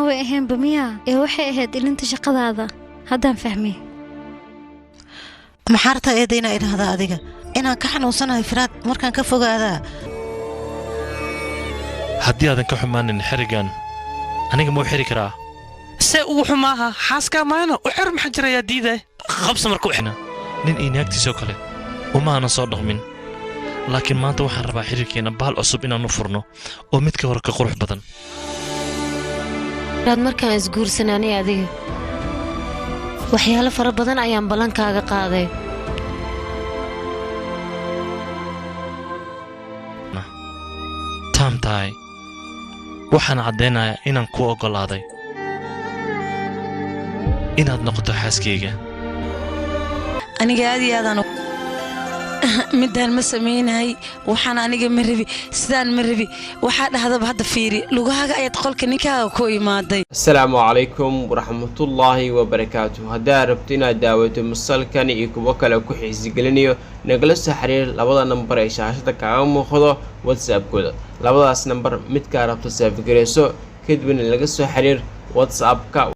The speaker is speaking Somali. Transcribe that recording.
Maba ahaynba miyaa ee waxay ahayd ilinta shaqadaada. Haddaan fahmay. Maxaa rabtaa, eedda, inaa idhaahda adiga inaan ka xanuunsanahay Firaad markaan ka fogaadaa? Haddii aadan ka xumaanin xerigan, aniga ma u xiri karaa? See ugu xumaaha? Xaaskaa maayno, u xer. Maxaa jirayaa diide? Qabsa marka u xirna nin iyo naagtiisoo kale uma aanan soo dhaqmin, laakiin maanta waxaan rabaa xiriirkeenna baal cusub inaan u furno oo midka hore ka qurux badan. Raad, markaan isguursanay adiga, waxyaalo fara badan ayaan ballankaaga qaaday. Taam tahay, waxaan caddaynayaa inaan kuu oggolaaday inaad noqoto xaaskayga. Aniga aad iyo aadaan midaan ma samaynahay. Waxaan aniga ma rabi, sidaan ma rabi. Waxaa dhahdaba hadda fiiri, lugahaaga ayaad qolka ninkaaga ku imaaday. Asalaamu calaykum waraxmatullaahi wabarakaatu. Haddaad rabto inaad daawato musalkan iyo kuwo kale ku xiisigelinayo, nagala soo xiriir labada nambar ee shaashada kaaga muuqdo WhatsAppkooda. Labadaas nambar midkaa rabto save gareyso, kadibna laga soo xiriir WhatsApp-ka.